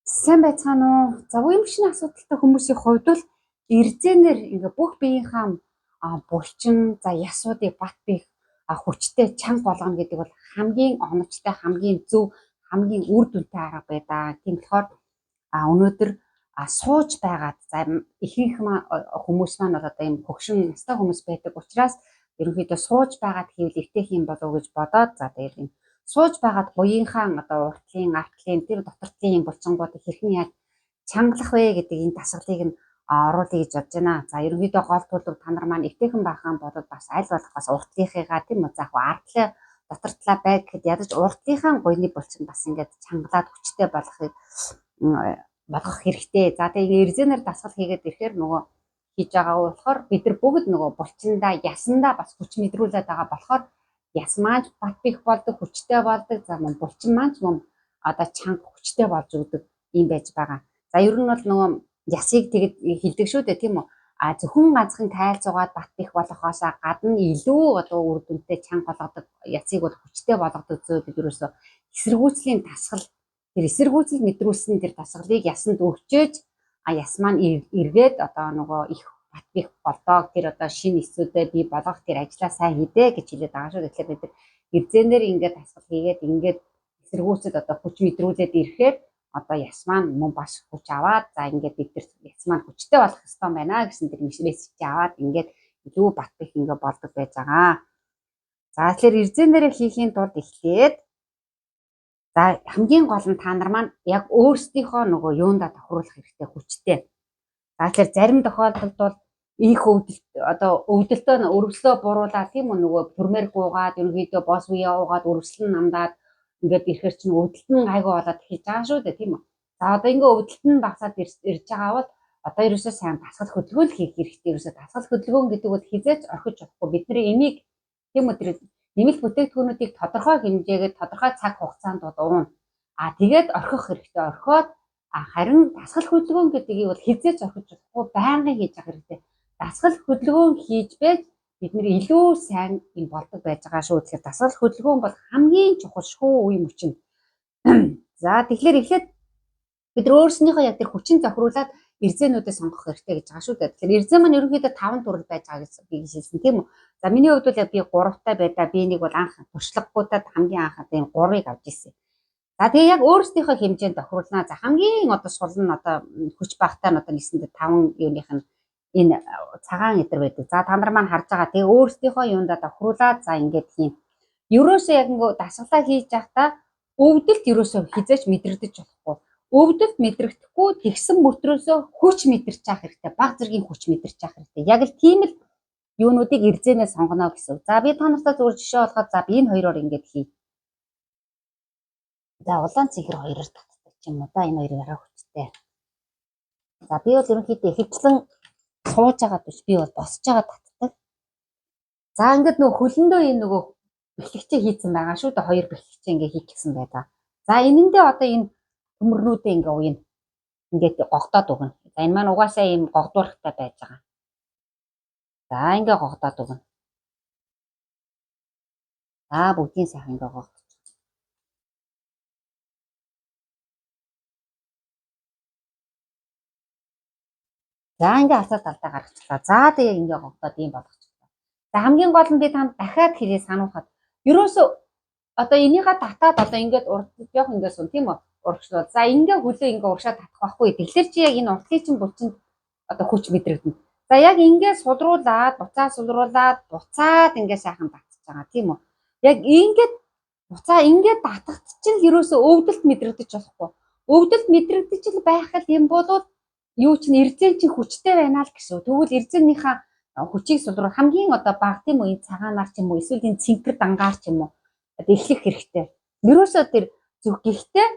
Сайн байцгаана уу? За, уямшны асуудалтай хүмүүсийн хувьд бол эрзэнээр ингээ бүх биеийнхаа булчин, за ясуудыг бат бих хүчтэй чанга болгоно гэдэг бол хамгийн оновчтой, хамгийн зөв, хамгийн үр дүнтэй арга байдаг. Тийм болохоор өнөөдөр сууж байгаад, за ихэнх хүмүүс маань бол одоо ийм хөгшин настай хүмүүс байдаг учраас ерөнхийдөө сууж байгаад хийвэл эвтэйх юм болов уу гэж бодоод, за тэгээд ийм сууж байгаад буйынхаа одоо уртлын, артлын, тэр дотортлын юм булчингуудыг хэрхэн яаж чангалах вэ гэдэг энэ дасгалыг нь оруулъя гэж бодож байна. За, ерөнхийдөө гол төлөв та нар маань эвтэйхэн баахан болоод бас аль болох бас уртлынхыгаа, тийм үү, за яг артлын дотор талаа бай гэхэд ядаж уртлынхаа гуйны булчин бас ингээд чангалаад хүчтэй болохыг болгох хэрэгтэй. За, тэгээ эрзэнээр дасгал хийгээд ирэхээр нөгөө хийж байгаа болохоор бид нар бүгд нөгөө булчиндаа, ясандаа бас хүч мэдрүүлээд байгаа болохоор яс маань бат бих болдог, хүчтэй болдог. За, мөн булчин маань ч мөн одоо чанга хүчтэй болж өгдөг юм байж байгаа. За, ер нь бол нөгөө ясыг тэгэд хилдэг шүү дээ, тийм үү? А зөвхөн ганцхан тайлцуугаад бат бих болохоосоо гадна илүү одоо үр дүнтэй чанга болгодог, ясыг бол хүчтэй болгодог зүйл ерөөсөө эсэргүүцлийн дасгал. Тэр эсэргүүцэл мэдрүүлсэн тэр дасгалыг ясанд өгчөөж, а яс маань эргээд одоо нөгөө их бат бих болдог, тэр одоо шинэ эсүүдээ бий болгох тэр ажлаа сайн хийдэ гэж хэлээд байгаа шүү. Тэгэхээр бид эрзэнээр ингээд дасгал хийгээд ингээд эсэргүүцэд одоо хүч мэдрүүлээд ирэхээр одоо яс маань мөн бас хүч аваад, за ингээд бид нар яс маань хүчтэй болох ёстой байна гэсэн тэр мессеж аваад ингээд илүү бат бих ингээд болдог байж байгаа. За, тэгэхээр эрзэнээрээ хийхийн тулд эхлээд, за хамгийн гол нь та нар маань яг өөрсдийнхөө нөгөө юундаа тохируулах хэрэгтэй, хүчтэй. За, тэгэхээр зарим тохиолдолд бол их өвдөлт, одоо өвдөлтөө өргөслөө буруулаад, тийм үү, нөгөө түрмээр гуугаад ерөнхийдөө бос үе уугаад өргөсөл нь намдаад ингээд ирэхэр чинь өвдөлт нь гайгүй болоод эхэлж байгаа шүү дээ, тийм үү. За, одоо ингээ өвдөлт нь багасаад ирж байгаа бол одоо ерөөсөө сайн дасгал хөдөлгөөн хийх хэрэгтэй. Ерөөсөө дасгал хөдөлгөөн гэдэг бол хизээч орхиж болохгүй. Бидний эмийг, тийм үү, тэр нэмэлт бүтээгдэхүүнүүдийг тодорхой хэмжээгээр тодорхой цаг хугацаанд бол ууна. А тэгээд орхих хэрэгтэй. Орхиод, харин дасгал хөдөлгөөн гэдгийг бол хизээч орхиж болохгүй, байнгын хийж явах хэрэгтэй. Дасгал хөдөлгөөн хийж байж бид нэр илүү сайн юм болдог байж байгаа шүү. Тэгэхээр дасгал хөдөлгөөн бол хамгийн чухал шүү үе мөчөнд. За, тэгэхээр эхлээд бид нар өөрснийхөө яг тэр хүчин зохируулаад эрзэнүүдээ сонгох хэрэгтэй гэж байгаа шүү дээ. Тэгэхээр эрзэн маань ерөнхийдөө 5 төрөл байж байгаа гэж би хэлсэн, тийм үү. За, миний хувьд бол яг би 3-тай байдаа. Би нэг бол анх туршлагагүйтай хамгийн анх одоо энэ 3-ыг авч ирсэн. За, тэгээ яг өөрсдийнхөө хэмжээнд тохируулнаа. За, хамгийн одоо сул нь одоо хүч багтаа нь одоо нийсэндээ 5 юуных нь энэ цагаан эдэр байдаг. За, та нар маань харж байгаа. Тэгээ өөрсдийнхөө юундаа тохируулаад, за ингээд хийн. Ерөөсөө яг ингээ дасгалаа хийж байхдаа өвдөлт ерөөсөө хизээч мэдрэгдэж болохгүй. Өвдөлт мэдрэгдэхгүй тэгсэн мөртрөөсөө хүч мэдэрч явах хэрэгтэй. Баг зэргийн хүч мэдэрч явах хэрэгтэй. Яг л тийм л юунуудыг эрзэнээ сонгоно гэсэн. За, би та нартай зүгээр жишээ болгоод, за би энэ хоёроор ингээд хий. За, улаан цэнхэр хоёроор татдаг ч юм уу да, энэ хоёрыг арай хүчтэй. За, би бол ерөнхийдөө ихэвчлэн сууж байгаа биш, би бол босож байгаа татдаг. За, ингээд нөгөө хөлөндөө энэ нөгөө бэхлэгчээ хийцэн байгаа шүү дээ. Хоёр бэхлэгчээ ингээ хийчихсэн байдаг. За, энэндээ одоо энэ төмөрнүүдээ ингээ уяна. Ингээд гогдоод өгнө. За, энэ маань угаасаа ийм гогдуурхтай байж байгаа. За, ингээ гогдоод өгнө. За, бүгдийн сайхан ингээ гогдож. За, ингээ алсаа талдаа гаргачлаа. За, тэгээ ингээ гогдоод ийм болгочихлоо. За, хамгийн гол нь би танд дахиад хэрэг сануулхад ерөөсөө одоо энийгээ татаад одоо ингээд урд жоох ингээд сун, тийм үү? Урагшлуул. За, ингээ хөлөө ингээ урагшаа татах байхгүй. Тэгэхээр чи яг энэ уртлын чин булчинд одоо хүч мэдрэгдэнэ. За, яг ингээ сулруулад, буцаа сулруулад, буцаад ингээ сайхан татчих байгаа, тийм үү? Яг ингээд буцаа ингээд татахт чинь ерөөсөө өвдөлт мэдрэгдэж болохгүй. Өвдөлт мэдрэгдэж л байх юм бол юу чинь эрзэн чинь хүчтэй байна л гэсэн. Тэгвэл эрзэнийхээ хүчийг сулруулах хамгийн одоо баг, тийм үү, цагаанаар ч юм уу, эсвэл энэ цэнхэр дангаар ч юм уу одоо эхлэх хэрэгтэй. Ерөөсөө тэр зүг гэхдээ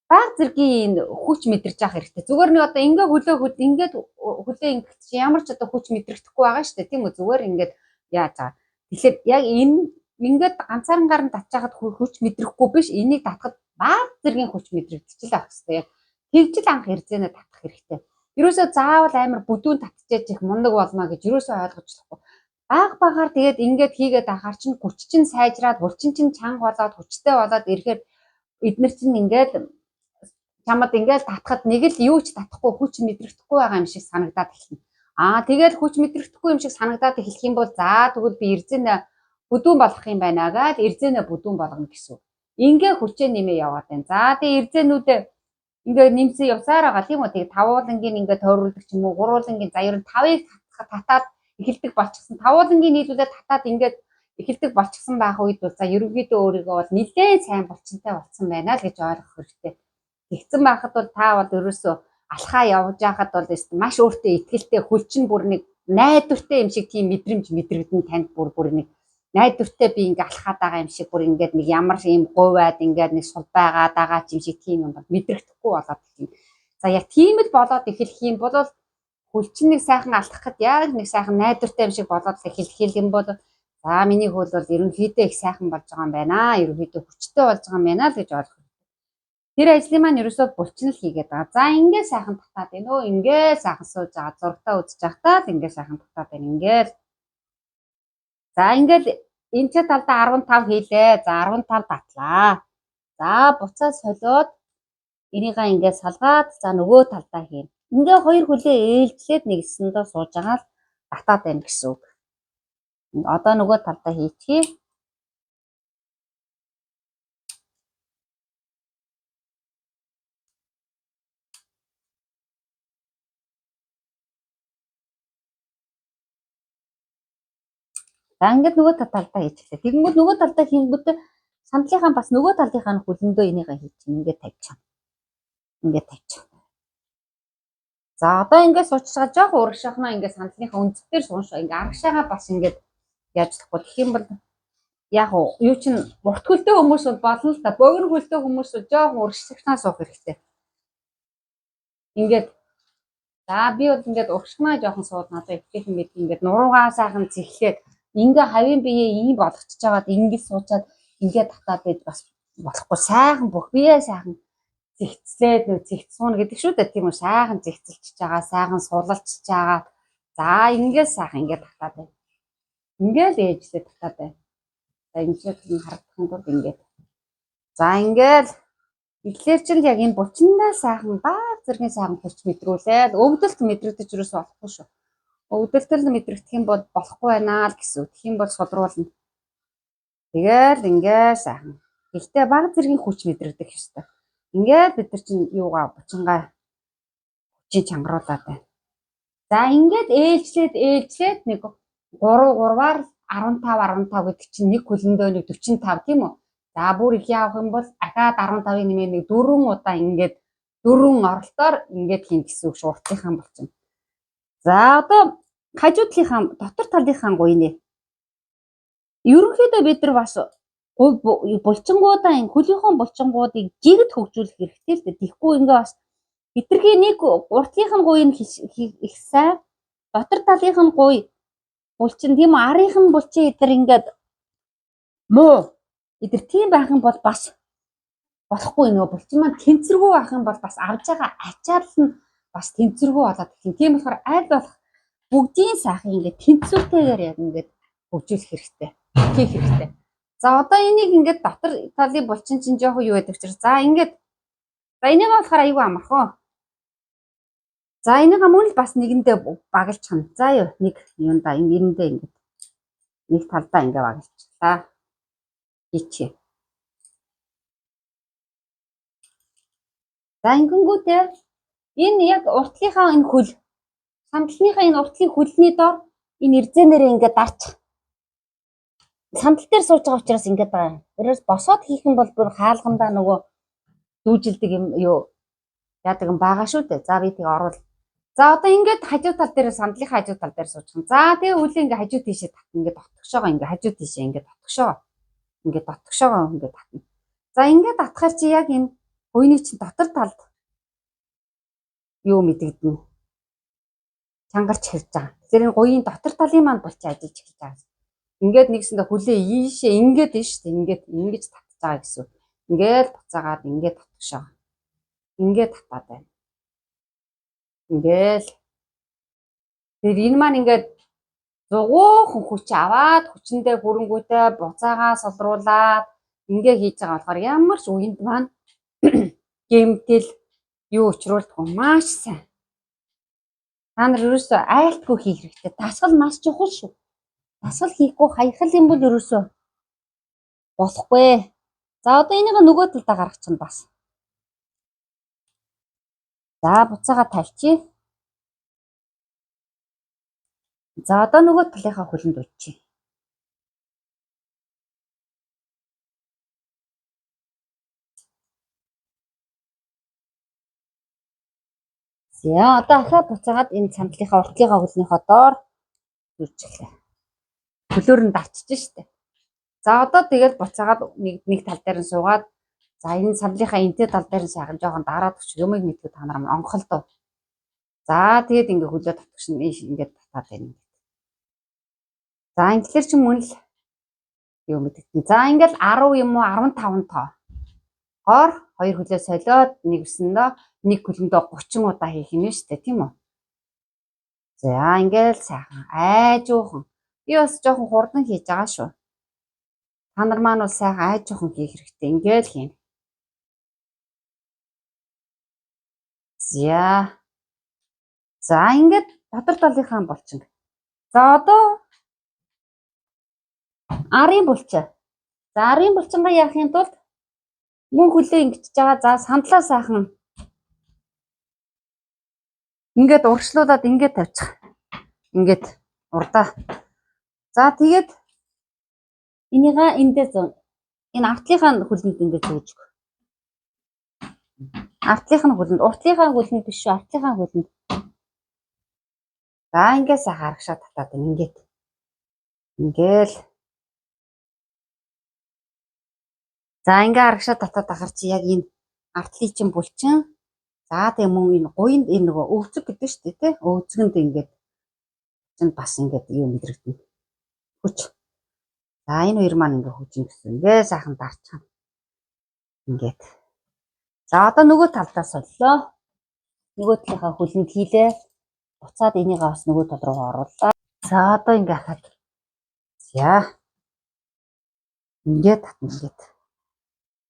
баг зэргийн энэ хүч мэдэрч явах хэрэгтэй. Зүгээр нэг одоо ингээ хөлөө хөл ингээд хөлөө ингээд чи ямар ч одоо хүч мэдрэхгүй байгаа шүү дээ, тийм үү? Зүгээр ингээд яаж байгаа. Тэгэхээр яг энэ ингээд ганцаарангаар нь татж хахад хүч мэдрэхгүй биш, энийг татхад баг зэргийн хүч мэдрэгдчихэл байх хэрэгтэй. Яг тэгжил анх эрзэнэ татах хэрэгтэй. Ерөөсөө заавал амар бүдүүн татчихэж их мундаг болно гэж ерөөсөө ойлгож болохгүй. Баг багаар тэгээд ингээд хийгээд ахаар чинь хүч чинь сайжраад, булчин чинь чанга болоод, хүчтэй болоод ирэхээр эднэр чинь ингээд Чамд ингээл татхад нэг л юу ч татахгүй, хүч мэдрэгдэхгүй байгаа юм шиг санагдаад эхэлнэ. Аа, тэгэл хүч мэдрэгдэхгүй юм шиг санагдаад эхлэх юм бол за тэгвэл би эрзэнэ бүдүүн болгох юм байна гээл эрзэнэ бүдүүн болгоно гэсэн. Ингээ хүчээ нэмээ яваад байна. За тэгээ эрзэнүүдээ ингээ нэмсэн явсаар байгаа, тийм үү? Тэгээ тавуулангийн ингээ тойруулдаг ч юм уу, гурвуулангийн, за ер нь 5-ыг татаад эхэлдэг болчихсон. Тавуулангийн нийлүүлээд татаад ингээд эхэлдэг болчихсон байх үед бол за ерөнхийдөө өөрийгөө бол нэлээд сайн булчинтай болсон байна л гэж ойлгох хэрэгтэй. Тэгсэн байхад бол та бол ерөөсөө алхаа явж байхад бол маш өөртөө итгэлтэй, хөл чинь бүр нэг найдвартай юм шиг тийм мэдрэмж мэдрэгдэн, танд бүр нэг найдвартай би ингээ алхаад байгаа юм шиг, бүр ингээд нэг ямар юм гуйваад ингээд нэг сул байгаад байгаа юм шиг тийм юм бол мэдрэгдэхгүй болоод тийм. За яг тийм л болоод эхлэх юм бол хөл чинь нэг сайхан алхахад яг нэг сайхан найдвартай юм шиг болоод эхлэх юм бол за миний хөл бол ерөнхийдөө их сайхан болж байгаа юм байна. Ерөнхийдөө хүчтэй болж байгаа юм байна л гэж ойлгох. Тэр ажлын маань ерөөсөө булчин л хийгээд байгаа. За ингээ сайхан татаад байна өө. Ингээ сайхан сууж байгаа. Зургатаа үзэж байхдаа л ингээ сайхан татаад байна. Ингээл. За ингээл энэ ч талдаа 15 хийлээ. За 15 татлаа. За буцаа солиод энийгээ ингээ салгаад за нөгөө талдаа хийн. Ингээ хоёр хөлөө ээлжлээд нэгсэндээ сууж байгаа л татаад байна гэсэн үг. Одоо нөгөө талдаа хийчихье. За ингээд нөгөө талдаа хийчихлээ. Тэгэнгүүт нөгөө талдаа хийнгүүтээ сандлынхаа бас нөгөө талынхаа хөлөндөө энийгээ хийчих. Ингээд тавьчих. Ингээд тавьчих. За одоо ингээд суучгаа жоох урагшаахнаа ингээд сандлынхаа өнцөг дээр сууншаа. Ингээд арагшаага бас ингээд яаж болохгүй. Тэгэх юм бол яг юу чин урт хөлтэй хүмүүс бол болно л да. Богино хөлтэй хүмүүс бол жоох урагшаахнаа суух хэрэгтэй. Ингээд за би бол ингээд урагшаахнаа жоохон сууд надад ихтэй юм бид ингээд нуруугаа сайхан зэхлээд ингээ хавийн биеэ ийм болгочихж байгаад ингээд суучаад ингээд татаад байж бас болохгүй. Сайхан бүх биеэ сайхан зэгцлээд нэг зэгц сууна гэдэг шүү дээ, тийм үү? Сайхан зэгцэлчихэж байгаа, сайхан сулалчж байгаа. За ингээд сайхан ингээд татаад байна. Ингээд ээжлээ татаад байна. За энэ ч харагдахын тулд ингээд. За ингээд эхлээр чинь яг энэ булчиндаа сайхан баг зэргийн сайхан хүч мэдрүүлээд өвдөлт мэдрэгдэж юусоо болохгүй шүү. Өвдөлтөл мэдрэгдэх юм бол болохгүй байна л гэсэн. Тэгэх юм бол сулруулна. Тэгэл ингээ сайхан. Гэхдээ баг зэргийн хүч мэдрэгдэх ёстой. Ингээд бид нар чинь юугаа булчингаа хүчийг чангаруулад байна. За ингээд ээлжлээд ээлжлээд нэг 3 3-аар 15 15 гэдэг чинь нэг хөлөндөө нэг 45, тийм үү? За бүр их явах юм бол ахаад 15-ыг нэмээ нэг 4 удаа ингээд 4 оролтоор ингээд хийн гэсэн үг шүү уртынхаа булчин. За одоо хажуу талынхаа дотор талынхаа гуйнэ. Ерөнхийдөө бид нар бас булчингуудаа энэ хөлийнхөө булчингуудыг жигд хөгжүүлэх хэрэгтэй л дээ. Тэгэхгүй ингээ бас хитрхи нэг уртлынх нь гуй нь их сайн, дотор талынх нь гуй булчин, тийм үү, арынх нь булчин эдэр ингээд муу эдэр тийм байх юм бол бас болохгүй. Нөгөө булчин маань тэнцвэргүй байх юм бол бас авж байгаа ачаал нь бас тэнцвэргүй болоод ирэх юм. Тийм болохоор аль болох бүгдийн сайхан ингээд тэнцвэртэйгээр яг ингээд хөгжүүлэх хэрэгтэй. Хийх хэрэгтэй. За одоо энийг ингээд дотор талын булчин чинь жоохон юу гэдэг чинь. За ингээд за энийг болохоор айгүй амархан. За энийг мөн л бас нэгэндээ багалчихна. За юу нэг юунда эндээ ингээд нэг талдаа ингээд багалчихлаа. Хийчихье. За ингэнгүүтээ энэ яг уртлынхаа энэ хөл сандалныхаа энэ уртлын хөлний дор энэ эрзэнээрээ ингээд дарчих. Сандал дээр сууж байгаа учраас ингээд байгаа. Тэрээс босоод хийх юм бол бүр хаалгандаа нөгөө дүүжилдэг юм юу яадаг юм байгаа шүү дээ. За би тийг оруул. За одоо ингээд хажуу тал дээр сандлынхаа хажуу тал дээр суучих. За тэгээ үлээ ингээд хажуу тийшээ татна. Ингээд дотгошоогоо ингээд хажуу тийшээ ингээд дотгошоогоо ингээд дотгошоогоо ингээд татна. За ингээд татхаар чи яг энэ буйны чинь дотор талд юу мэдэгдэнэ. Чангарч хэрж байгаа. Тэгэхээр энэ гуйын дотор талын маань булчин ажиллаж эхэлж байгаа. Ингээд нэгсэндээ хүлээ ийшээ ингээд нь шүү дээ. Ингээд ингэж татж байгаа гэсэн. Ингээд буцаагаад ингээд татгшоо. Ингээд татаад байна. Ингээл. Тэр энэ маань ингээд зугуухан хүч аваад хүчэндээ хүрэнгүүтээ буцаагаа солруулаад ингээ хийж байгаа болохоор ямар ч үеинд маань гэмтэл Юу учруулдаггүй маш сайн. Та нар ерөөсөө айлтгүй хийх хэрэгтэй. Дасгал маш чухал шүү. Дасгал хийхгүй хаярхал юм бол ерөөсөө болохгүй. За одоо энийг нөгөө талдаа гаргачихна бас. За буцаага тавьчих. За одоо нөгөө талынхаа хөлөнд ууччих. За одоо ахаа буцаагаад энэ самдлынхаа уртлынхаа хөлнийхөө доор зүрчихлээ. Хөлөөр нь дарчиж штэ. За одоо тэгэл буцаагаад нэг тал дээр нь суугаад за энэ самдлынхаа энтэй тал дээр нь сайхан жоохон дараад өч юмыг мэдгүй та нар онхолдоо. За тэгээд ингээ хөлөө татгшин ингээд татаад байна. За инглэр чи мөн л юу мэдэгдэн. За ингээл 10 юм уу 15 тоо. Гоор хоёр хөлөө солиод нэг өсөндөө нэг хөлөндөө 30 удаа хийх юм шүү дээ, тийм үү? За ингээл сайхан айжуухан. Би бас жоохон хурдан хийж байгаа шүү. Та нар маань бол сайхан айжуухан хийх хэрэгтэй. Ингээл хийн. За. За ингээд дотор талынхаа болчихно. За одоо арын булчин. За арын булчингаа яахын тулд мөн хөлөө ингэчж байгаа. За сандлаа сайхан ингээд урагшлуулад ингээд тавьчих. Ингээд урдаа. За тэгээд энийгээ эндээ энэ артлынхаа хөлөнд ингээд зүүж өг. Артлынх нь хөлөнд, уртлынхаа хөлөнд биш шүү, артлынхаа хөлөнд. За ингээд сайхан арагшаа татаад байна. Ингээд. Ингээл. За ингээ арагшаа татаад ахар чи яг энэ артлын чин булчин. За тэгээ мөн энэ гуйнд энэ нөгөө өвзөг гэдэг шүү дээ, тэ? Өвзгөнд ингээд чинь бас ингээд юу мэдрэгдэнэ. Хүч. За энэ хоёр маань ингээ хүчин гэсэн. Ингээ сайхан дарчихна. Ингээд. За одоо нөгөө талдаа солилоо. Нөгөө талынхаа хөлөнд хийлээ. Буцаад энийгээ бас нөгөө тал руу орууллаа. За одоо ингээ хахад. За. Ингээд татна ингээд.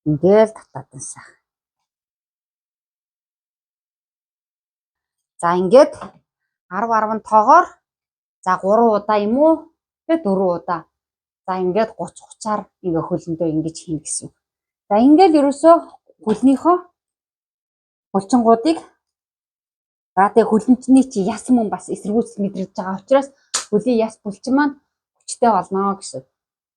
Ингээл татаад энэ сайхан. За ингээд 10 10 тоогоор за 3 удаа юм уу? Тэ 4 удаа. За ингээд 30 30-аар ингээ хөлөндөө ингэж хийнэ гэсэн үг. За ингээд ерөөсөө хөлнийхөө булчингуудыг за тэгээ хөлөнчний чи яс мөн бас эсэргүүцэл мэдрэгдэж байгаа учраас хөлийн яс булчин маань хүчтэй болно гэсэн.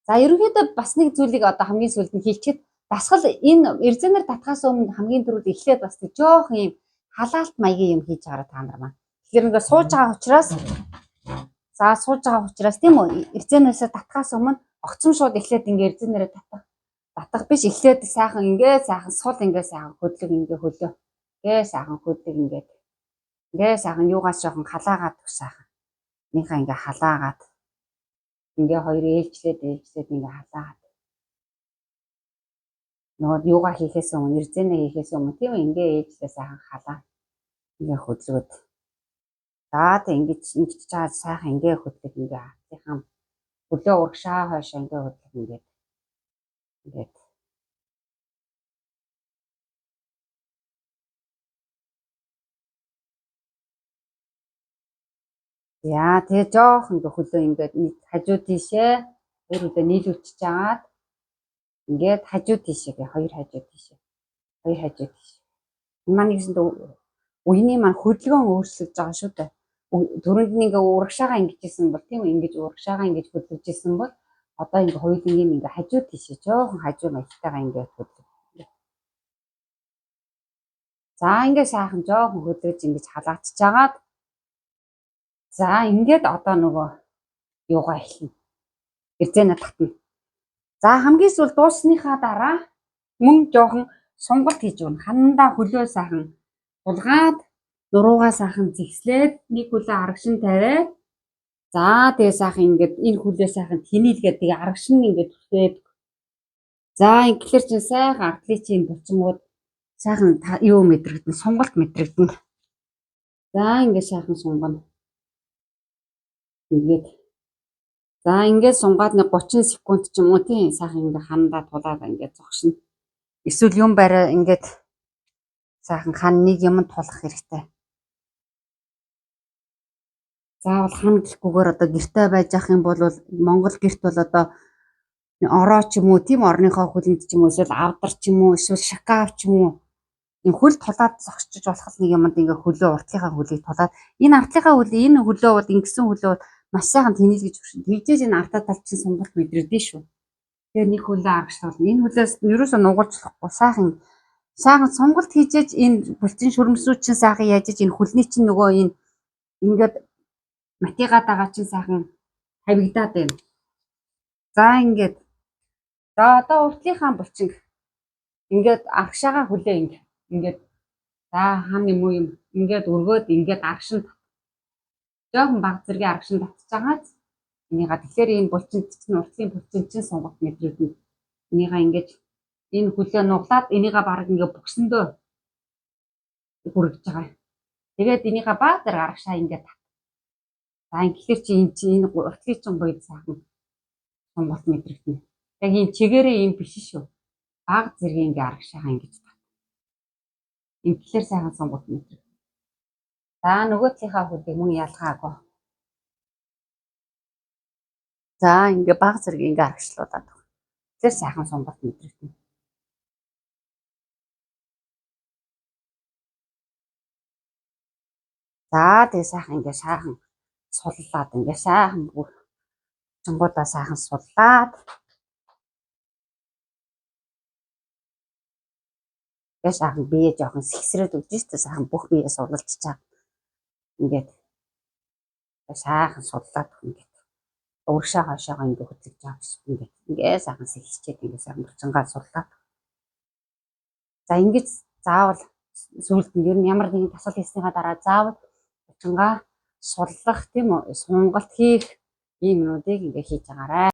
За ерөнхийдөө бас нэг зүйлийг одоо хамгийн сүүлд нь хэлчихэд дасгал энэ эрзэнээр татхаас өмнө хамгийн түрүүд эхлээд бас нэг жоох юм халаалт маягийн юм хийж байгаараа та нар маань. Тэгэхээр ингээ сууж байгаа учраас за сууж байгаа учраас тийм үү эрзэнээсээ татхаас өмнө огцом шууд эхлээд ингээ эрзэнээрээ татах. Татах биш эхлээд сайхан ингээ сайхан сул ингээ сайхан хөдлөг ингээ хөлөө. Ингээ сайхан хөдлөг ингээд. Ингээ сайхан юугаас жоохон халаагаад өг сайхан. Энийхээ ингээ халаагаад ингээ хоёр ээлжлээд ээлжлээд ингээ халаагаад. Нөгөө юугаа хийхээс өмнө эрзэнэ хийхээс өмнө тийм үү ингээ ээлжлээ сайхан халаа. Ингээ хөдлөөд. За тэг ингэж ингэж чаад сайхан ингээ хөдлөг ингээ хатынхаа хөлөө урагшаа хойшоо ингээ хөдлөг ингээд. Ингээд. За тэгээ жоох ингээ хөлөө ингээд нэг хажуу тийшээ хоёр хөлөө нийлүүлчихэж агаад ингээд хажуу тийшээ гэ хоёр хажуу тийшээ. Хоёр хажуу тийшээ. Энэ маань нэгсэнд үений маань хөдөлгөөн өөрчлөгдөж байгаа шүү дээ. Түрүүнд нь ингээ урагшаага ингэжсэн бол тийм үү ингэж урагшаага ингэж хөдөлгөж исэн бол одоо ингээ хоёулангийн ингээ хажуу тийшээ жоохон хажуу маягтайгаа ингээ хөдлөг. За ингээ сайхан жоохон хөдөлгөж ингэж халаачж агаад за ингээд одоо нөгөө юугаа эхэлнэ. Эрзэнэ татна. За хамгийн сүүл дууссныхаа дараа мөн жоохон сунгалт хийж өгнө. Хандаа хөлөө сайхан тулгаад нуруугаа сайхан зэгслээд нэг хөлөө арагшин тавиад за тэгээ сайхан ингээд энэ хөлөө сайхан тэнийлгээд тэгээ арагшин ингээд түлхээд за инглэр чинь сайхан ардлын чинь булчингууд сайхан юу мэдрэгдэн сунгалт мэдрэгдэн. За ингээд сайхан сунгана. Ингээд за ингээд сунгаад нэг 30 секунд ч юм уу тийм сайхан ингээд хандаа тулаад ингээд зогшно. Эсвэл юм барай ингээд Сайхан хан нэг юм тулах хэрэгтэй. Заавал хан гэхгүйгээр одоо гэртээ байж ах юм бол Монгол гэрт бол одоо ороо ч юм уу, тийм орныхоо хөлөнд ч юм уу, эсвэл авдар ч юм уу, эсвэл шкаф ч юм уу, энэ хөл тулаад зогсож болох нэг юмд ингээ хөлөө уртлынхаа хөлийг тулаад энэ артлынхаа хөл энэ хөлөө бол ингэсэн хөлөө бол маш сайхан тэнийлгэж өгшин. Тэгжээж энэ артаа тал чинь сонголт мэдрэгдэн шүү. Тэгээ нэг хөлөө аргашлуул. Энэ хөлөөс ерөөсөө нугалж болохгүй сайхан сайхан сонголт хийжээж энэ булчин шүрмсүү чинь сайхан яаж энэ хөлний чинь нөгөө энэ ингээд матигаад байгаа чинь сайхан тавигдаад байна. За ингээд за одоо уртлынхаа булчин ингээд аргашаага хүлээ ингээд за хам юм уу юм ингээд өргөөд ингээд аргашин жоохон баг зэргийн аргашин татж байгаац энийга тэгэхээр энэ булчинд чинь уртлын булчин чинь сонголт мэдрэгдэнэ. Энийга ингээд энэ хүлээ нуглаад энийга баг ингээд бүксэндөө хүргэж байгаа. Тэгээд энийга баг зэрэг аргашаа ингээд тат. За ингэхлээр чи энэ чи энэ уртлын чинь гоё сайхан сонголт мэдрэгдэнэ. Яг энэ чигээрээ юм биш шүү. Баг зэргийн ингээ аргашаага ингэж тат. Ингэхлээр сайхан сонголт мэдрэгдэнэ. За нөгөө талынхаа хөлийг мөн ялгаагүй. За ингээ баг зэрэг ингээ аргашлуулад. Тэгэхээр сайхан сонголт мэдрэгдэнэ. За тэгээ сайхан ингээ сайхан суллаад ингээ сайхан бүр чингуудаа сайхан суллаад ингээ сайхан бие жоохон сэгсрээд өгч штэ сайхан бүх бие сулалж чаа. Ингээд сайхан суллаад ингээд урагшаа хойшоогоо ингээ хөдлөж байгаа гэсэн ингээд ингээ сайхан сэгсчээд ингээ сайхан булчингаа суллаад. За ингэж заавал сүүлд нь ер нь ямар нэгэн дасгал хийснийхаа дараа заавал булчингаа суллах тийм үү сунгалт хийх ийм юмнуудыг ингээ хийж байгаарай.